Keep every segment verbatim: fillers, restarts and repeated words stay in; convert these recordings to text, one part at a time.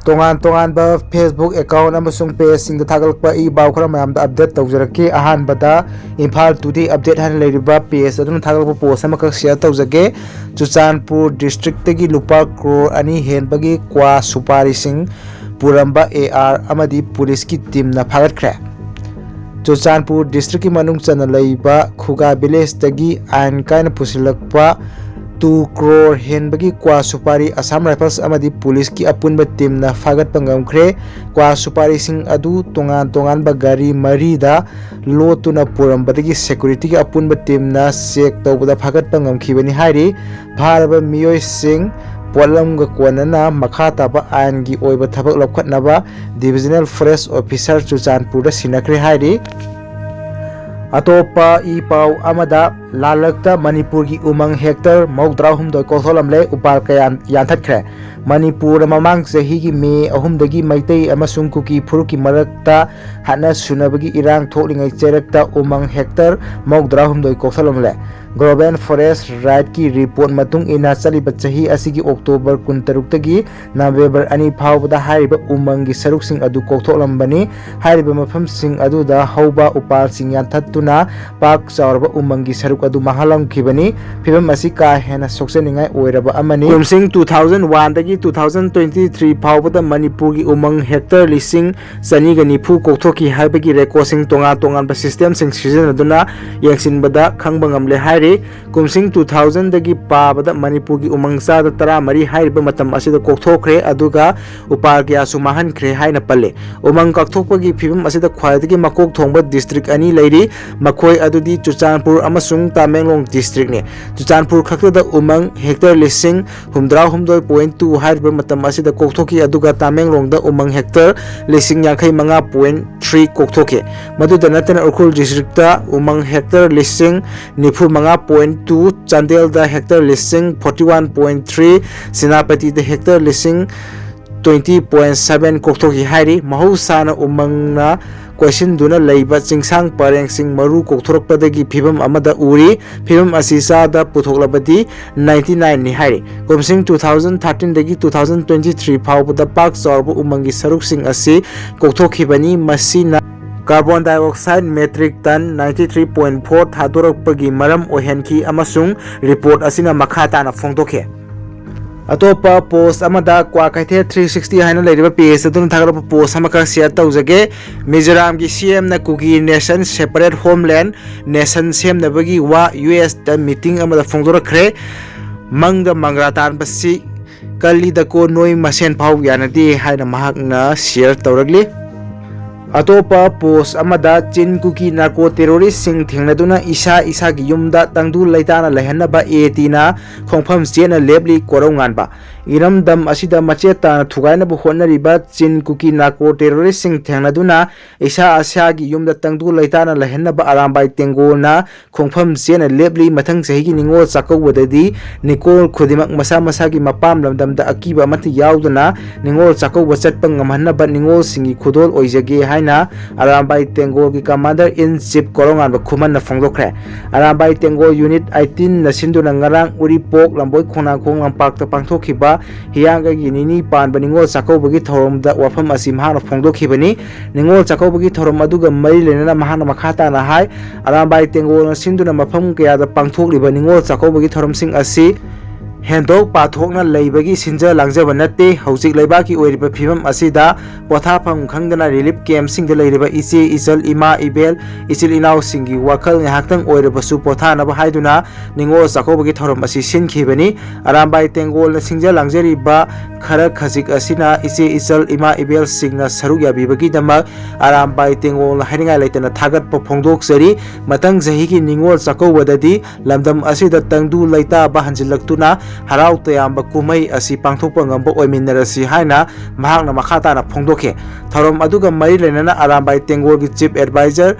ꯇꯣꯉꯥꯟ ꯇꯣꯉꯥꯟꯕ Facebook account ꯑꯃꯁꯨꯡ pageꯁꯤꯡꯗ ꯊꯥꯒꯠꯂꯛꯄ ꯏ ꯄꯥꯎ ꯈꯔ ꯃꯌꯥꯝꯗ update ꯇꯧꯖꯔꯛꯀꯦ꯫ ꯑꯍꯥꯟꯕꯗ ꯏꯝꯐꯥꯜ Today Update ꯍꯥꯏꯅ ꯂꯩꯔꯤꯕ page ꯑꯗꯨꯅ ꯊꯥꯒꯠꯂꯛꯄ post ꯑꯃꯈꯛ share ꯇꯧꯖꯒꯦ꯫ ꯆꯨꯔꯆꯥꯟꯄꯨꯔ districtꯇꯒꯤ ꯂꯨꯄꯥ ꯀ꯭ꯔꯣꯔ ꯑꯅꯤ ꯍꯦꯟꯕꯒꯤ ꯀ꯭ꯋꯥ ꯁꯨꯄꯥꯔꯤꯁꯤꯡ ꯄꯨꯔꯝꯕ AR ꯑꯃꯗꯤ ꯄꯨꯂꯤꯁꯀꯤ teamꯅ ꯐꯥꯒꯠꯈ꯭ꯔꯦ꯫ ꯆꯨꯔꯆꯥꯟꯄꯨꯔ districtꯀꯤ ꯃꯅꯨꯡ ꯆꯟꯅ ꯂꯩꯕ ꯈꯨꯒꯥ villageꯇꯒꯤ ꯑꯥꯏꯟ ꯀꯥꯏꯅ ꯄꯨꯁꯤꯜꯂꯛꯄ ꯇꯨ ꯀ꯭ꯔꯣꯔ ꯍꯦꯟꯕꯒꯤ ꯀ꯭ꯋꯥ ꯁꯨꯄꯥꯔꯤ Assam Rifles ꯑꯃꯗꯤ ꯄꯨꯂꯤꯁꯀꯤ ꯑꯄꯨꯟꯕ teamꯅ ꯐꯥꯒꯠꯄ ꯉꯝꯈ꯭ꯔꯦ꯫ ꯀ꯭ꯋꯥ ꯁꯨꯄꯥꯔꯤꯁꯤꯡ ꯑꯗꯨ ꯇꯣꯉꯥꯟ ꯇꯣꯉꯥꯟꯕ ꯒꯥꯔꯤ ꯃꯔꯤꯗ ꯂꯣꯠꯇꯨꯅ ꯄꯨꯔꯝꯕꯗꯒꯤ securityꯒꯤ ꯑꯄꯨꯟꯕ teamꯅ check ꯇꯧꯕꯗ ꯐꯥꯒꯠꯄ ꯉꯝꯈꯤꯕꯅꯤ ꯍꯥꯏꯔꯤ꯫ ꯐꯥꯔꯕ ꯃꯤꯑꯣꯏꯁꯤꯡ ꯄꯣꯠꯂꯝꯒ ꯀꯣꯟꯅꯅ ꯃꯈꯥ ꯇꯥꯕ ꯑꯥꯏꯟꯒꯤ ꯑꯣꯏꯕ ꯊꯕꯛ ꯂꯧꯈꯠꯅꯕ Divisional Forest Officer ꯆꯨꯔꯆꯥꯟꯄꯨꯔꯗ ꯁꯤꯟꯅꯈ꯭ꯔꯦ ꯍꯥꯏꯔꯤ꯫ ꯑꯇꯣꯞꯄ ꯏ ꯄꯥꯎ ꯑꯃꯗ, ꯂꯥꯂꯛꯇ ꯃꯅꯤꯄꯨꯔꯒꯤ ꯎꯃꯪ hectare ꯃꯧꯗ꯭ꯔꯥ ꯍꯨꯝꯗꯣꯏ ꯀꯣꯛꯊꯣꯛꯂꯝꯂꯦ, ꯎꯄꯥꯜ ꯀꯌꯥ ꯌꯥꯟꯊꯠꯈ꯭ꯔꯦ꯫ ꯃꯅꯤꯄꯨꯔꯗ ꯃꯃꯥꯡ ꯆꯍꯤꯒꯤ ꯃꯦ ꯑꯍꯨꯝꯗꯒꯤ ꯃꯩꯇꯩ ꯑꯃꯁꯨꯡ ꯀꯨꯀꯤ ꯐꯨꯔꯨꯞꯀꯤ ꯃꯔꯛꯇ ꯍꯥꯠꯅ ꯁꯨꯅꯕꯒꯤ ꯏꯔꯥꯡ ꯊꯣꯛꯂꯤꯉꯩ ꯆꯩꯔꯛꯇ ꯎꯃꯪ hectare ꯃꯧꯗ꯭ꯔꯥ ꯍꯨꯝꯗꯣꯏ ꯀꯣꯛꯊꯣꯛꯂꯝꯂꯦ꯫ Global Forest Rightꯀꯤ report ꯃꯇꯨꯡ ꯏꯟꯅ, ꯆꯠꯂꯤꯕ ꯆꯍꯤ ꯑꯁꯤꯒꯤ October ꯀꯨꯟꯇꯔꯨꯛꯇꯒꯤ November ꯑꯅꯤ ꯐꯥꯎꯕꯗ ꯍꯥꯏꯔꯤꯕ ꯎꯃꯪꯒꯤ ꯁꯔꯨꯛꯁꯤꯡ ꯑꯗꯨ ꯀꯣꯛꯊꯣꯛꯂꯝꯕꯅꯤ꯫ ꯍꯥꯏꯔꯤꯕ ꯃꯐꯝꯁꯤꯡ ꯑꯗꯨꯗ ꯍꯧꯕ ꯎꯄꯥꯜꯁꯤꯡ ꯌꯥꯟꯊꯠꯇꯨꯅ ꯄꯥꯛ ꯆꯥꯎꯔꯕ ꯎꯃꯪꯒꯤ ꯁꯔꯨꯛ ꯑꯗꯨ ꯃꯥꯡꯍꯜꯂꯝꯈꯤꯕꯅꯤ꯫ ꯐꯤꯕꯝ ꯑꯁꯤ ꯀꯥ ꯍꯦꯟꯅ ꯁꯣꯛꯆꯅꯤꯡꯉꯥꯏ ꯑꯣꯏꯔꯕ ꯑꯃꯅꯤ꯫ ꯀꯨꯝꯁꯤꯡ two thousand one ꯗꯒꯤ two thousand twenty three ꯐꯥꯎꯕꯗ ꯃꯅꯤꯄꯨꯔꯒꯤ ꯎꯃꯪ hectare ꯂꯤꯁꯤꯡ ꯆꯅꯤꯒ ꯅꯤꯐꯨ ꯀꯣꯛꯊꯣꯛꯈꯤ ꯍꯥꯏꯕꯒꯤ recordꯁꯤꯡ ꯇꯣꯉꯥꯟ ꯇꯣꯉꯥꯟꯕ systemꯁꯤꯡ ꯁꯤꯖꯤꯟꯅꯗꯨꯅ ꯌꯦꯡꯁꯤꯟꯕꯗ ꯈꯪꯕ ꯉꯝꯂꯦ ꯍꯥꯏꯔꯤ꯫ ꯀꯨꯝꯁꯤꯡ two thousandꯗꯒꯤ ꯄꯥꯕꯗ ꯃꯅꯤꯄꯨꯔꯒꯤ ꯎꯃꯪ ꯆꯥꯗ ꯇꯔꯥꯃꯔꯤ ꯍꯥꯏꯔꯤꯕ ꯃꯇꯝ ꯑꯁꯤꯗ ꯀꯣꯛꯊꯣꯛꯈ꯭ꯔꯦ, ꯑꯗꯨꯒ ꯎꯄꯥꯜ ꯀꯌꯥꯁꯨ ꯃꯥꯡꯍꯟꯈ꯭ꯔꯦ ꯍꯥꯏꯅ ꯄꯜꯂꯤ꯫ ꯎꯃꯪ ꯀꯥꯛꯊꯣꯛꯄꯒꯤ ꯐꯤꯕꯝ ꯑꯁꯤꯗ ꯈ꯭ꯋꯥꯏꯗꯒꯤ ꯃꯀꯣꯛ ꯊꯣꯡꯕ district ꯑꯅꯤ ꯂꯩꯔꯤ, ꯃꯈꯣꯏ ꯑꯗꯨꯗꯤ ꯆꯨꯔꯆꯥꯟꯄꯨꯔ ꯑꯃꯁꯨꯡ ꯇꯃꯦꯡꯂꯣꯡ districtꯅꯤ꯫ ꯆꯨꯔꯆꯥꯟꯄꯨꯔ ꯈꯛꯇꯗ ꯎꯃꯪ hectare ꯂꯤꯁꯤꯡ ꯍꯨꯝꯗ꯭ꯔꯥ ꯍꯨꯝꯗꯣꯏ point two ꯍꯥꯏꯔꯤꯕ ꯃꯇꯝ ꯑꯁꯤꯗ ꯀꯣꯛꯊꯣꯛꯈꯤ, ꯑꯗꯨꯒ ꯇꯃꯦꯡꯂꯣꯡꯗ ꯎꯃꯪ hectare ꯂꯤꯁꯤꯡ ꯌꯥꯡꯈꯩ ꯃꯉꯥ point three ꯀꯣꯛꯊꯣꯛꯈꯤ꯫ ꯃꯗꯨꯗ ꯅꯠꯇꯅ ꯎꯈ꯭ꯔꯨꯜ districtꯇ ꯎꯃꯪ hectare ꯂꯤꯁꯤꯡ ꯅꯤꯐꯨ ꯃꯉꯥ point two, ꯆꯥꯟꯗꯦꯜꯗ hectare ꯂꯤꯁꯤꯡ forty one point three, ꯁꯦꯅꯥꯄꯇꯤꯗ hectare ꯂꯤꯁꯤꯡ twenty point seven ꯀꯣꯛꯊꯣꯛꯈꯤ ꯍꯥꯏꯔꯤ꯫ ꯃꯍꯧꯁꯥꯅ ꯎꯃꯪꯅ ꯀꯣꯏꯁꯤꯟꯗꯨꯅ ꯂꯩꯕ ꯆꯤꯡꯁꯥꯡ ꯄꯔꯦꯡꯁꯤꯡ ꯃꯔꯨ ꯀꯣꯛꯊꯣꯔꯛꯄꯗꯒꯤ ꯐꯤꯕꯝ ꯑꯃꯗ ꯎꯔꯤ꯫ ꯐꯤꯕꯝ ꯑꯁꯤ ꯆꯥꯗ ꯄꯨꯊꯣꯛꯂꯕꯗꯤ ninety nine ꯅꯤ ꯍꯥꯏꯔꯤ꯫ ꯀꯨꯝꯁꯤꯡ two thousand thirteen ꯗꯒꯤ two thousand twenty three ꯐꯥꯎꯕꯗ ꯄꯥꯛ ꯆꯥꯎꯔꯕ ꯎꯃꯪꯒꯤ ꯁꯔꯨꯛꯁꯤꯡ ꯑꯁꯤ ꯀꯣꯛꯊꯣꯛꯈꯤꯕꯅꯤ꯫ ꯃꯁꯤꯅ carbon dioxide metric ton ninety three point four ꯊꯥꯗꯣꯔꯛꯄꯒꯤ ꯃꯔꯝ ꯑꯣꯏꯍꯟꯈꯤ ꯑꯃꯁꯨꯡ report ꯑꯁꯤꯅ ꯃꯈꯥ ꯇꯥꯅ ꯐꯣꯡꯗꯣꯛꯈꯤ꯫ ꯑꯇꯣꯞꯄ post ꯑꯃꯗ ꯀ꯭ꯋꯥꯀꯩꯊꯦꯜ three sixty ꯍꯥꯏꯅ ꯂꯩꯔꯤꯕ page ꯑꯗꯨꯅ ꯊꯥꯒꯠꯂꯛꯄ post ꯑꯃꯈꯛ share ꯇꯧꯖꯒꯦ꯫ ꯃꯤꯖꯣꯔꯥꯝꯒꯤ C M ꯅ Kuki Nation separate homeland nation ꯁꯦꯝꯅꯕꯒꯤ ꯋꯥ U S ꯇ meeting ꯑꯃꯗ ꯐꯣꯡꯗꯣꯔꯛꯈ꯭ꯔꯦ꯫ ꯃꯪꯗ ꯃꯪꯒ꯭ꯔꯥ ꯇꯥꯟꯕꯁꯤ ꯀꯜꯂꯤꯗꯀꯣ, ꯅꯣꯏ ꯃꯁꯦꯟ ꯐꯥꯎ ꯌꯥꯅꯗꯦ ꯍꯥꯏꯅ ꯃꯍꯥꯛꯅ share ꯇꯧꯔꯛꯂꯤ꯫ ꯑꯇꯣꯞꯄ post ꯑꯃꯗ ꯆꯤꯟ ꯀꯨꯀꯤ narco terrorist ꯁꯤꯡ ꯊꯦꯡꯅꯗꯨꯅ ꯏꯁꯥ ꯏꯁꯥꯒꯤ ꯌꯨꯝꯗ ꯇꯪꯗꯨ ꯂꯩꯇꯥꯅ ꯂꯩꯍꯟꯅꯕ A T ꯅ ꯈꯣꯡꯐꯝ ꯆꯦꯠꯅ ꯂꯦꯞꯂꯤ꯫ ꯀꯣꯔꯧꯉꯥꯟꯕ꯫ ꯏꯔꯝꯗꯝ ꯑꯁꯤꯗ ꯃꯆꯦꯠ ꯇꯥꯅ ꯊꯨꯒꯥꯏꯅꯕ ꯍꯣꯠꯅꯔꯤꯕ ꯆꯤꯟ ꯀꯨꯀꯤ narco terrorist ꯁꯤꯡ ꯊꯦꯡꯅꯗꯨꯅ ꯏꯁꯥ ꯏꯁꯥꯒꯤ ꯌꯨꯝꯗ ꯇꯪꯗꯨ ꯂꯩꯇꯥꯅ ꯂꯩꯍꯟꯅꯕ ꯑꯔꯥꯝꯕꯥꯏ ꯇꯦꯡꯒꯣꯜꯅ ꯈꯣꯡꯐꯝ ꯆꯦꯠꯅ ꯂꯦꯞꯂꯤ꯫ ꯃꯊꯪ ꯆꯍꯤꯒꯤ ꯅꯤꯉꯣꯜ ꯆꯥꯛꯀꯧꯕꯗꯗꯤ ꯅꯤꯉꯣꯜ ꯈꯨꯗꯤꯡꯃꯛ ꯃꯁꯥ ꯃꯁꯥꯒꯤ ꯃꯄꯥꯝ ꯂꯝꯗꯝꯗ ꯑꯀꯤꯕ ꯑꯃꯠꯇ ꯌꯥꯎꯗꯅ ꯅꯤꯉꯣꯜ ꯆꯥꯛꯀꯧꯕ ꯆꯠꯄ ꯉꯝꯍꯟꯅꯕ ꯅꯤꯉꯣꯜꯁꯤꯡꯒꯤ ꯈꯨꯗꯣꯜ ꯑꯣꯏꯖꯒꯦ ꯍꯥꯏꯅ Arambai ꯇꯦꯡꯒꯣꯜꯒꯤ commander in chief ꯀꯣꯔꯧꯉꯥꯟꯕ ꯈꯨꯃꯟꯅ ꯐꯣꯡꯗꯣꯛꯈ꯭ꯔꯦ꯫ Arambai ꯇꯦꯡꯒꯣꯜ unit eighteen ꯅ ꯁꯤꯟꯗꯨꯅ ꯉꯔꯥꯡ ꯎꯔꯤꯄꯣꯛ ꯂꯝꯕꯣꯏ ꯈꯣꯡꯅꯥꯡꯈꯣꯡ ꯂꯝꯄꯥꯛꯇ ꯄꯥꯡꯊꯣꯛꯈꯤꯕ ꯍꯤꯌꯥꯡꯒꯩꯒꯤ ꯅꯤꯅꯤ ꯄꯥꯟꯕ ꯅꯤꯉꯣꯜ ꯆꯥꯛꯀꯧꯕꯒꯤ ꯊꯧꯔꯝꯗ ꯋꯥꯐꯝ ꯑꯁꯤ ꯃꯍꯥꯛꯅ ꯐꯣꯡꯗꯣꯛꯈꯤꯕꯅꯤ꯫ ꯅꯤꯉꯣꯜ ꯆꯥꯛꯀꯧꯕꯒꯤ ꯊꯧꯔꯝ ꯑꯗꯨꯒ ꯃꯔꯤ ꯂꯩꯅꯅ ꯃꯍꯥꯛꯅ ꯃꯈꯥ ꯇꯥꯅ ꯍꯥꯏ, ꯑꯔꯥꯝꯕꯥꯏ ꯇꯦꯡꯒꯣꯜꯅ ꯁꯤꯟꯗꯨꯅ ꯃꯐꯝ ꯀꯌꯥꯗ ꯄꯥꯡꯊꯣꯛꯂꯤꯕ ꯅꯤꯉꯣꯜ ꯆꯥꯛꯀꯧꯕꯒꯤ ꯊꯧꯔꯝꯁꯤꯡ ꯑꯁꯤ ꯍꯦꯟꯗꯣꯛ ꯄꯥꯊꯣꯛꯅ ꯂꯩꯕꯒꯤ ꯁꯤꯟꯖ ꯂꯥꯡꯖꯕ ꯅꯠꯇꯦ꯫ ꯍꯧꯖꯤꯛ ꯂꯩꯕꯥꯛꯀꯤ ꯑꯣꯏꯔꯤꯕ ꯐꯤꯕꯝ ꯑꯁꯤꯗ ꯄꯣꯊꯥꯐꯝ ꯈꯪꯗꯅ relief camp ꯁꯤꯡꯗ ꯂꯩꯔꯤꯕ ꯏꯆꯦ ꯏꯆꯜ, ꯏꯃꯥ ꯏꯕꯦꯜ, ꯏꯆꯤꯜ ꯏꯅꯥꯎꯁꯤꯡꯒꯤ ꯋꯥꯈꯜ ꯉꯥꯏꯍꯥꯛꯇꯪ ꯑꯣꯏꯔꯕꯁꯨ ꯄꯣꯊꯥꯅꯕ ꯍꯥꯏꯗꯨꯅ ꯅꯤꯉꯣꯜ ꯆꯥꯛꯀꯧꯕꯒꯤ ꯊꯧꯔꯝ ꯑꯁꯤ ꯁꯤꯟꯈꯤꯕꯅꯤ꯫ ꯑꯔꯥꯝꯕꯥꯏ ꯇꯦꯡꯒꯣꯜꯅ ꯁꯤꯟꯖ ꯂꯥꯡꯖꯔꯤꯕ ꯈꯔ ꯈꯖꯤꯛ ꯑꯁꯤꯅ ꯏꯆꯦ ꯏꯆꯜ, ꯏꯃꯥ ꯏꯕꯦꯜꯁꯤꯡꯅ ꯁꯔꯨꯛ ꯌꯥꯕꯤꯕꯒꯤꯗꯃꯛ ꯑꯔꯥꯝꯕꯥꯏ ꯇꯦꯡꯒꯣꯜꯅ ꯍꯥꯏꯅꯤꯡꯉꯥꯏ ꯂꯩꯇꯅ ꯊꯥꯒꯠꯄ ꯐꯣꯡꯗꯣꯛꯆꯔꯤ꯫ ꯃꯊꯪ ꯆꯍꯤꯒꯤ ꯅꯤꯉꯣꯜ ꯆꯥꯛꯀꯧꯕꯗꯗꯤ ꯂꯝꯗꯝ ꯑꯁꯤꯗ ꯇꯪꯗꯨ ꯂꯩꯇꯥꯕ ꯍꯟꯖꯤꯜꯂꯛꯇꯨꯅ ꯍꯔꯥꯎ ꯇꯌꯥꯝꯕ ꯀꯨꯝꯍꯩ ꯑꯁꯤ ꯄꯥꯡꯊꯣꯛꯄ ꯉꯝꯕ ꯑꯣꯏꯃꯤꯟꯅꯔꯁꯤ ꯍꯥꯏꯅ ꯃꯍꯥꯛꯅ ꯃꯈꯥ ꯇꯥꯅ ꯐꯣꯡꯗꯣꯛꯈꯤ꯫ ꯊꯧꯔꯝ ꯑꯗꯨꯒ ꯃꯔꯤ ꯂꯩꯅꯅ ꯑꯔꯥꯝꯕꯥꯏ ꯇꯦꯡꯒꯣꯜꯒꯤ chief advisor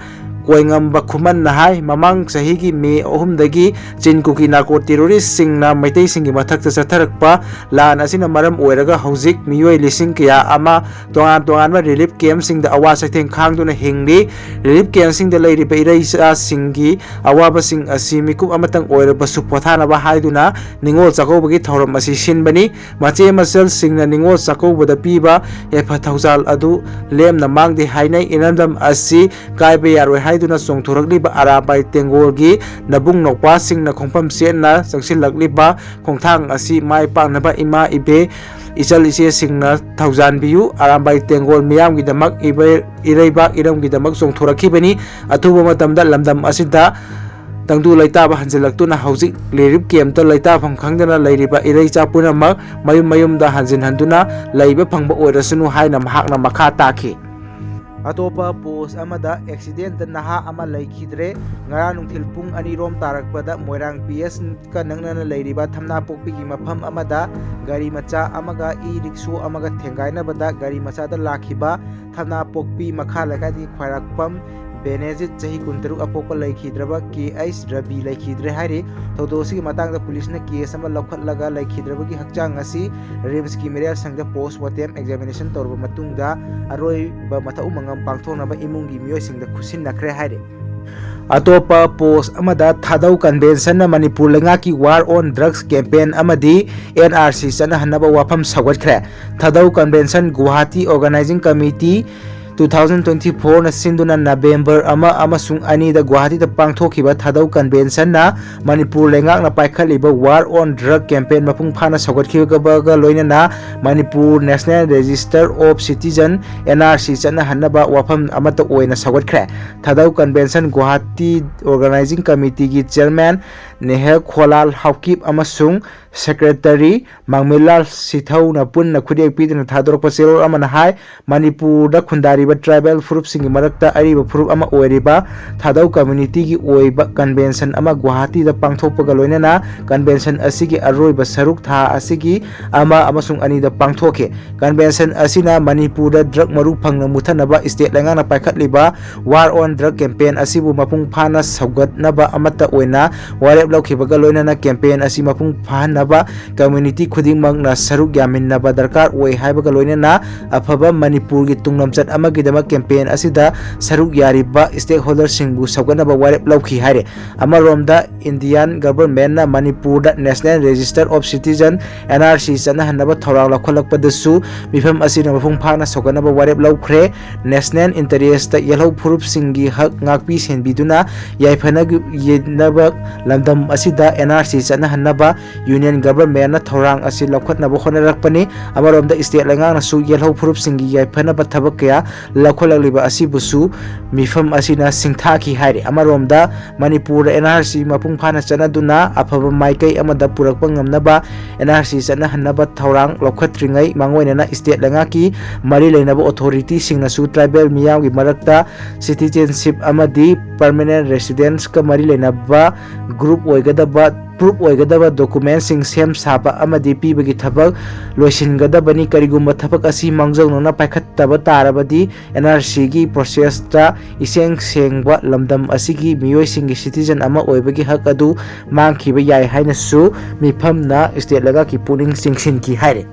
ꯑꯣꯏꯉꯝꯕ ꯈꯨꯃꯟꯅ ꯍꯥꯏ, ꯃꯃꯥꯡ ꯆꯍꯤꯒꯤ ꯃꯦ ꯑꯍꯨꯝꯗꯒꯤ ꯆꯤꯟ ꯀꯨꯀꯤ ꯅꯥꯔꯀꯣ ꯇꯦꯔꯣꯔꯤꯁꯁꯤꯡꯅ ꯃꯩꯇꯩꯁꯤꯡꯒꯤ ꯃꯊꯛꯇ ꯆꯠꯊꯔꯛꯄ ꯂꯥꯟ ꯑꯁꯤꯅ ꯃꯔꯝ ꯑꯣꯏꯔꯒ ꯍꯧꯖꯤꯛ ꯃꯤꯑꯣꯏ ꯂꯤꯁꯤꯡ ꯀꯌꯥ ꯑꯃ ꯇꯣꯉꯥꯟ ꯇꯣꯉꯥꯟꯕ ꯔꯤꯂꯤꯐ ꯀꯦꯝꯞꯁꯤꯡꯗ ꯑꯋꯥ ꯆꯩꯊꯦꯡ ꯈꯥꯡꯗꯨꯅ ꯍꯤꯡꯂꯤ꯫ ꯔꯤꯂꯤꯐ ꯀꯦꯝꯞꯁꯤꯡꯗ ꯂꯩꯔꯤꯕ ꯏꯔꯩꯆꯥꯁꯤꯡꯒꯤ ꯑꯋꯥꯕꯁꯤꯡ ꯑꯁꯤ ꯃꯤꯀꯨꯞ ꯑꯃꯇꯪ ꯑꯣꯏꯔꯕꯁꯨ ꯄꯣꯊꯥꯅꯕ ꯍꯥꯏꯗꯨꯅ ꯅꯤꯉꯣꯜ ꯆꯥꯛꯀꯧꯕꯒꯤ ꯊꯧꯔꯝ ꯑꯁꯤ ꯁꯤꯟꯕꯅꯤ꯫ ꯃꯆꯦ ꯃꯆꯜꯁꯤꯡꯅ ꯅꯤꯉꯣꯜ ꯆꯥꯛꯀꯧꯕꯗ ꯄꯤꯕ ꯌꯥꯏꯐ ꯊꯧꯖꯥꯜ ꯑꯗꯨ ꯂꯦꯝꯅ ꯃꯥꯡꯗꯦ ꯍꯥꯏꯅꯩ꯫ ꯏꯔꯝꯗꯝ ꯑꯁꯤ ꯀꯥꯏꯕ ꯌꯥꯔꯣꯏ ꯍꯥꯏꯗꯨꯅ ꯆꯣꯡꯊꯣꯔꯛꯂꯤꯕ ꯑꯔꯥꯕꯥꯏ ꯇꯦꯡꯒꯣꯜꯒꯤ ꯅꯕꯨꯡ ꯅꯧꯄꯥꯁꯤꯡꯅ ꯈꯣꯡꯐꯝ ꯆꯦꯠꯅ ꯆꯪꯁꯤꯜꯂꯛꯂꯤꯕ ꯈꯣꯡꯊꯥꯡ ꯑꯁꯤ ꯃꯥꯏ ꯄꯥꯛꯅꯕ ꯏꯃꯥ ꯏꯕꯦ ꯏꯆꯜ ꯏꯆꯦꯁꯤꯡꯅ ꯊꯧꯖꯥꯟꯕꯤꯌꯨ꯫ ꯑꯔꯥꯝꯕꯥꯏ ꯇꯦꯡꯒꯣꯜ ꯃꯤꯌꯥꯝꯒꯤꯗꯃꯛ ꯏꯕ-, ꯏꯔꯩꯕꯥꯛ ꯏꯔꯝꯒꯤꯗꯃꯛ ꯆꯣꯡꯊꯣꯔꯛꯈꯤꯕꯅꯤ꯫ ꯑꯊꯨꯕ ꯃꯇꯝꯗ ꯂꯝꯗꯝ ꯑꯁꯤꯗ ꯇꯪꯗꯨ ꯂꯩꯇꯥꯕ ꯍꯟꯖꯤꯜꯂꯛꯇꯨꯅ ꯍꯧꯖꯤꯛ ꯔꯤꯂꯤꯐ ꯀꯦꯝꯞꯇ ꯂꯩꯇꯥꯐꯝ ꯈꯪꯗꯅ ꯂꯩꯔꯤꯕ ꯏꯔꯩꯆꯥ ꯄꯨꯝꯅꯃꯛ ꯃꯌꯨꯝ ꯃꯌꯨꯝꯗ ꯍꯟꯖꯤꯟ ꯍꯟꯗꯨꯅ ꯂꯩꯕ ꯐꯪꯕ ꯑꯣꯏꯔꯁꯅꯨ ꯍꯥꯏꯅ ꯃꯍꯥꯛꯅ ꯃꯈꯥ ꯇꯥꯈꯤ꯫ ꯑꯇꯣꯞꯄ ꯄꯣꯁ ꯑꯃꯗ ꯑꯦꯛꯁꯤꯗꯦꯟꯇ ꯅꯍꯥ ꯑꯃ ꯂꯩꯈꯤꯗ꯭ꯔꯦ꯫ ꯉꯔꯥꯡ ꯅꯨꯡꯊꯤꯜ ꯄꯨꯡ ꯑꯅꯤ ꯔꯣꯝ ꯇꯥꯔꯛꯄꯗ ꯃꯣꯏꯔꯥꯡ ꯄꯤ ꯑꯦꯁꯀ ꯅꯛꯅꯅ ꯂꯩꯔꯤꯕ ꯊꯝꯅꯥꯄꯣꯛꯄꯤꯒꯤ ꯃꯐꯝ ꯑꯃꯗ ꯒꯥꯔꯤ ꯃꯆꯥ ꯑꯃꯒ ꯏ ꯔꯤꯛꯁꯣ ꯑꯃꯒ ꯊꯦꯡꯒꯥꯏꯅꯕꯗ ꯒꯥꯔꯤ ꯃꯆꯥꯗ ꯂꯥꯛꯈꯤꯕ ꯊꯝꯅꯥꯄꯣꯛꯄꯤ ꯃꯈꯥ ꯂꯩꯀꯥꯏꯗꯒꯤ ꯈ꯭ꯋꯥꯏꯔꯥꯛꯄꯝ ꯕꯦꯅꯦꯖꯤꯠ, ꯆꯍꯤ ꯀꯨꯟꯇꯔꯨꯛ, ꯑꯄꯣꯛꯄ ꯂꯩꯈꯤꯗ꯭ꯔꯕ ꯀꯦ ꯑꯩꯆ ꯔꯕꯤ ꯂꯩꯈꯤꯗ꯭ꯔꯦ ꯍꯥꯏꯔꯤ꯫ ꯊꯧꯗꯣꯛ ꯑꯁꯤꯒꯤ ꯃꯇꯥꯡꯗ ꯄꯨꯂꯤꯁꯅ ꯀꯦꯁ ꯑꯃ ꯂꯧꯈꯠꯂꯒ ꯂꯩꯈꯤꯗ꯭ꯔꯕꯒꯤ ꯍꯛꯆꯥꯡ ꯑꯁꯤ ꯔꯤꯝꯁꯀꯤ ꯃꯤꯔꯦꯜ ꯁꯪꯗ ꯄꯣꯁ ꯃꯣꯔꯇꯦꯝ ꯑꯦꯛꯖꯥꯃꯤꯅꯦꯁꯟ ꯇꯧꯔꯕ ꯃꯇꯨꯡꯗ ꯑꯔꯣꯏꯕ ꯃꯊꯧ ꯃꯉꯝ ꯄꯥꯡꯊꯣꯛꯅꯕ ꯏꯃꯨꯡꯒꯤ ꯃꯤꯑꯣꯏꯁꯤꯡꯗ ꯈꯨꯠꯁꯤꯟꯅꯈ꯭ꯔꯦ ꯍꯥꯏꯔꯤ꯫ ꯑꯇꯣꯞꯄ ꯄꯣꯁ ꯑꯃꯗ ꯊꯥꯗꯧ ꯀꯟꯚꯦꯟꯁꯟꯅ ꯃꯅꯤꯄꯨꯔ ꯂꯩꯉꯥꯛꯀꯤ ꯋꯥꯔ ꯑꯣꯟ ꯗ꯭ꯔꯒꯁ ꯀꯦꯝꯄꯦꯟ ꯑꯃꯗꯤ ꯑꯦꯟ ꯑꯥꯔ ꯁꯤ ꯆꯠꯅꯍꯟꯅꯕ ꯋꯥꯐꯝ ꯁꯧꯒꯠꯈ꯭ꯔꯦ꯫ Thadou convention Guwahati organising committee two thousand twenty fourꯅ ꯁꯤꯟꯗꯨꯅ ꯅꯕꯦꯝꯕꯔ ꯑꯃ ꯑꯃꯁꯨꯡ ꯑꯅꯤꯗ ꯒꯨꯋꯥꯍꯥꯇꯤꯗ ꯄꯥꯡꯊꯣꯛꯈꯤꯕ ꯊꯥꯗꯧ ꯀꯟꯚꯦꯟꯁꯟꯅ ꯃꯅꯤꯄꯨꯔ ꯂꯩꯉꯥꯛꯅ ꯄꯥꯏꯈꯠꯂꯤꯕ ꯋꯥꯔ ꯑꯣꯟ ꯗ꯭ꯔꯒ ꯀꯦꯝꯄꯦꯟ ꯃꯄꯨꯡ ꯐꯥꯅ ꯁꯧꯒꯠꯈꯤꯕꯒ ꯂꯣꯏꯅꯅ Manipur national register of citizen, N R C, ꯆꯠꯅꯍꯟꯅꯕ ꯋꯥꯐꯝ ꯑꯃꯠꯇ ꯑꯣꯏꯅ ꯁꯧꯒꯠꯈ꯭ꯔꯦ꯫ ꯊꯥꯗꯧ ꯀꯟꯚꯦꯟꯁꯟ ꯒꯨꯋꯥꯍꯥꯇꯤ ꯑꯣꯔꯒꯅꯥꯏꯖꯤꯡ ꯀꯃꯤꯇꯤꯒꯤ ꯆꯤꯌꯔꯃꯦꯟ ꯅꯦꯍꯦꯜ ꯈꯣꯂꯥꯜ ꯍꯥꯎꯀꯤꯞ ꯑꯃꯁꯨꯡ Secretary ꯃꯥꯡꯃꯤꯂꯥꯜ ꯁꯤꯊꯧꯅ ꯄꯨꯟꯅ ꯈꯨꯠꯌꯦꯛ ꯄꯤꯗꯨꯅ ꯊꯥꯗꯣꯔꯛꯄ ꯆꯦꯔꯣꯜ ꯑꯃꯅ ꯍꯥꯏ, ꯃꯅꯤꯄꯨꯔꯗ ꯈꯨꯟꯗꯥꯔꯤꯕ tribal ꯐꯨꯔꯨꯞꯁꯤꯡꯒꯤ ꯃꯔꯛꯇ ꯑꯔꯤꯕ ꯐꯨꯔꯨꯞ ꯑꯃ ꯑꯣꯏꯔꯤꯕ ꯊꯥꯗꯧ communityꯒꯤ ꯑꯣꯏꯕ convention ꯑꯃ ꯒꯨꯋꯥꯍꯥꯇꯤꯗ ꯄꯥꯡꯊꯣꯛꯄꯒ ꯂꯣꯏꯅꯅ convention ꯑꯁꯤꯒꯤ ꯑꯔꯣꯏꯕ ꯁꯔꯨꯛ ꯊꯥ ꯑꯁꯤꯒꯤ ꯑꯃ ꯑꯃꯁꯨꯡ ꯑꯅꯤꯗ ꯄꯥꯡꯊꯣꯛꯈꯤ꯫ Convention ꯑꯁꯤꯅ ꯃꯅꯤꯄꯨꯔꯗ drug ꯃꯔꯨ ꯐꯪꯅ ꯃꯨꯊꯠꯅꯕ state ꯂꯩꯉꯥꯛꯅ ꯄꯥꯏꯈꯠꯂꯤꯕ War on Drug campaign ꯑꯁꯤꯕꯨ ꯃꯄꯨꯡ ꯐꯥꯅ ꯁꯧꯒꯠꯅꯕ ꯑꯃꯠꯇ ꯑꯣꯏꯅ ꯋꯥꯔꯦꯞ ꯂꯧꯈꯤꯕꯒ ꯂꯣꯏꯅꯅ campaign ꯑꯁꯤ ꯃꯄꯨꯡ ꯐꯥꯍꯟꯅꯕ community ꯈꯨꯗꯤꯡꯃꯛꯅ ꯁꯔꯨꯛ ꯌꯥꯃꯤꯟꯅꯕ ꯗꯔꯀꯥꯔ ꯑꯣꯏ ꯍꯥꯏꯕꯒ ꯂꯣꯏꯅꯅ ꯑꯐꯕ ꯃꯅꯤꯄꯨꯔꯒꯤ ꯇꯨꯡꯂꯝꯆꯠ ꯑꯃꯒꯤꯗꯃꯛ campaign ꯑꯁꯤꯗ ꯁꯔꯨꯛ ꯌꯥꯔꯤꯕ stakeholderꯁꯤꯡꯕꯨ ꯁꯧꯒꯠꯅꯕ ꯋꯥꯔꯦꯞ ꯂꯧꯈꯤ ꯍꯥꯏꯔꯦ꯫ ꯑꯃꯔꯣꯝꯗ Indian governmentꯅ ꯃꯅꯤꯄꯨꯔꯗ National Register of Citizen, NRC ꯆꯠꯅꯍꯟꯅꯕ ꯊꯧꯔꯥꯡ ꯂꯧꯈꯠꯂꯛꯄꯗꯁꯨ ꯃꯤꯐꯝ ꯑꯁꯤꯅ ꯃꯄꯨꯡ ꯐꯥꯅ ꯁꯧꯒꯠꯅꯕ ꯋꯥꯔꯦꯞ ꯂꯧꯈ꯭ꯔꯦ꯫ National interestꯇ ꯌꯦꯜꯍꯧ ꯐꯨꯔꯨꯞꯁꯤꯡꯒꯤ ꯍꯛ ꯉꯥꯛꯄꯤ ꯁꯦꯟꯕꯤꯗꯨꯅ ꯌꯥꯏꯐꯅꯕ ꯂꯝꯗꯝ ꯑꯁꯤꯗ NRC ꯆꯠꯅꯍꯟꯅꯕ Union governmentꯅ ꯊꯧꯔꯥꯡ ꯑꯁꯤ ꯂꯧꯈꯠꯅꯕ ꯍꯣꯠꯅꯔꯛꯄꯅꯤ꯫ ꯑꯃꯔꯣꯝꯗ state ꯂꯩꯉꯥꯛꯅꯁꯨ ꯌꯦꯜꯍꯧ ꯐꯨꯔꯨꯞꯁꯤꯡꯒꯤ ꯌꯥꯏꯐꯅꯕ ꯊꯕꯛ ꯀꯌꯥ ꯂꯧꯈꯠꯂꯛꯂꯤꯕ ꯑꯁꯤꯕꯨꯁꯨ ꯃꯤꯐꯝ ꯑꯁꯤꯅ ꯁꯤꯡꯊꯥꯈꯤ ꯍꯥꯏꯔꯤ꯫ ꯑꯃꯔꯣꯝꯗ ꯃꯅꯤꯄꯨꯔꯗ NRC ꯃꯄꯨꯡ ꯐꯥꯅ ꯆꯠꯅꯗꯨꯅ ꯑꯐꯕ ꯃꯥꯏꯀꯩ ꯑꯃꯗ ꯄꯨꯔꯛꯄ ꯉꯝꯅꯕ NRC ꯆꯠꯅꯍꯟꯅꯕ ꯊꯧꯔꯥꯡ ꯂꯧꯈꯠꯇ꯭ꯔꯤꯉꯩ ꯃꯥꯡꯑꯣꯏꯅꯅ state ꯂꯩꯉꯥꯛꯀꯤ ꯃꯔꯤ ꯂꯩꯅꯕ authorityꯁꯤꯡꯅꯁꯨ tribal ꯃꯤꯌꯥꯝꯒꯤ ꯃꯔꯛꯇ citizenship ꯑꯃꯗꯤ permanent residenceꯀ ꯃꯔꯤ ꯂꯩꯅꯕ group ꯑꯣꯏꯒꯗꯕ proof ꯑꯣꯏꯒꯗꯕ documentꯁꯤꯡ ꯁꯦꯝ ꯁꯥꯕ ꯑꯃꯗꯤ ꯄꯤꯕꯒꯤ ꯊꯕꯛ ꯂꯣꯏꯁꯤꯟꯒꯗꯕꯅꯤ꯫ ꯀꯔꯤꯒꯨꯝꯕ ꯊꯕꯛ ꯑꯁꯤ ꯃꯥꯡꯖꯧꯅꯅ ꯄꯥꯏꯈꯠꯇꯕ ꯇꯥꯔꯕꯗꯤ NRCꯒꯤ processꯇ ꯏꯁꯦꯡ ꯁꯦꯡꯕ ꯂꯝꯗꯝ ꯑꯁꯤꯒꯤ ꯃꯤꯑꯣꯏꯁꯤꯡꯒꯤ citizen ꯑꯃ ꯑꯣꯏꯕꯒꯤ ꯍꯛ ꯑꯗꯨ ꯃꯥꯡꯈꯤꯕ ꯌꯥꯏ ꯍꯥꯏꯅꯁꯨ ꯃꯤꯐꯝꯅ state ꯂꯩꯉꯥꯛꯀꯤ ꯄꯨꯛꯅꯤꯡ ꯆꯤꯡꯁꯤꯟꯈꯤ ꯍꯥꯏꯔꯤ꯫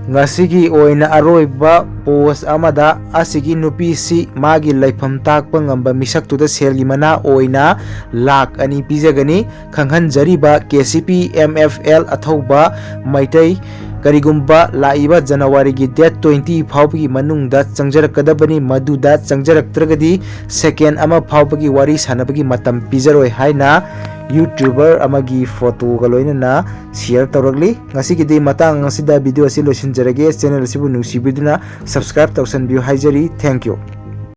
ꯉꯁꯤꯒꯤ ꯑꯣꯏꯅ ꯑꯔꯣꯏꯕ post ꯑꯃꯗ ꯑꯁꯤꯒꯤ ꯅꯨꯄꯤꯁꯤ ꯃꯥꯒꯤ ꯂꯩꯐꯝ ꯇꯥꯛꯄ ꯉꯝꯕ ꯃꯤꯁꯛꯇꯨꯗ ꯁꯦꯜꯒꯤ ꯃꯅꯥ ꯑꯣꯏꯅ ꯂꯥꯈ ꯑꯅꯤ ꯄꯤꯖꯒꯅꯤ꯫ ꯈꯪꯍꯟꯖꯔꯤꯕ KCP MFL ꯑꯊꯧꯕ ꯃꯩꯇꯩ, ꯀꯔꯤꯒꯨꯝꯕ ꯂꯥꯛꯏꯕ ꯖꯅꯋꯥꯔꯤꯒꯤ date twenty ꯐꯥꯎꯕꯒꯤ ꯃꯅꯨꯡꯗ ꯆꯪꯖꯔꯛꯀꯗꯕꯅꯤ꯫ ꯃꯗꯨꯗ ꯆꯪꯖꯔꯛꯇ꯭ꯔꯒꯗꯤ second ꯑꯃ ꯐꯥꯎꯕꯒꯤ ꯋꯥꯔꯤ ꯁꯥꯟꯅꯕꯒꯤ ꯃꯇꯝ ꯄꯤꯖꯔꯣꯏ ꯍꯥꯏꯅ YouTuber ꯑꯃꯒꯤ photoꯒ ꯂꯣꯏꯅꯅ share ꯇꯧꯔꯛꯂꯤ꯫ ꯉꯁꯤꯒꯤꯗꯤ ꯃꯇꯥꯡ ꯑꯁꯤꯗ video ꯑꯁꯤ ꯂꯣꯏꯁꯤꯟꯖꯔꯒꯦ꯫ Channel ꯑꯁꯤꯕꯨ ꯅꯨꯡꯁꯤꯕꯤꯗꯨꯅ subscribe ꯇꯧꯁꯟꯕꯤꯌꯨ ꯍꯥꯏꯖꯔꯤ꯫ Thank you꯫